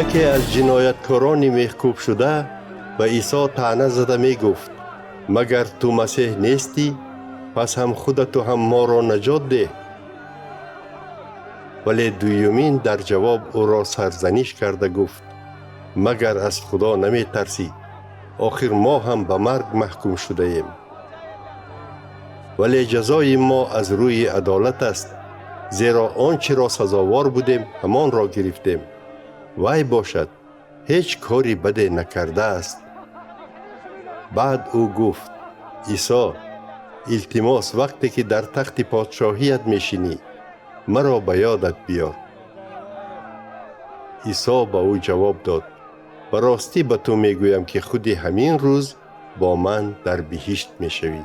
Яке аз ҷинояткорони мехкӯбшуда ба Исо таъна зада мегуфт: «Магар ту Масеҳ нестӣ? Пас ҳам худату ҳам моро наҷот деҳ». Вале дуюмин дар ҷавоб ӯро сарзаниш карда гуфт: «Магар аз Худо наметарсӣ? Охир мо ҳам ба марг маҳкум шудаем, вале ҷазои мо аз рӯи адолат аст, зеро он чиро сазовор будем, ҳамонро гирифтем. Вай бошад, ҳеҷ кори баде накардааст». Баъд ӯ гуфт: «Исо, илтимос, вақте ки дар тахти подшоҳият мешинӣ, маро ба ёдат биёр». Исо ба ӯ ҷавоб дод: «Ба ростӣ ба ту мегӯям, ки худи ҳамин рӯз бо ман дар биҳишт мешавӣ».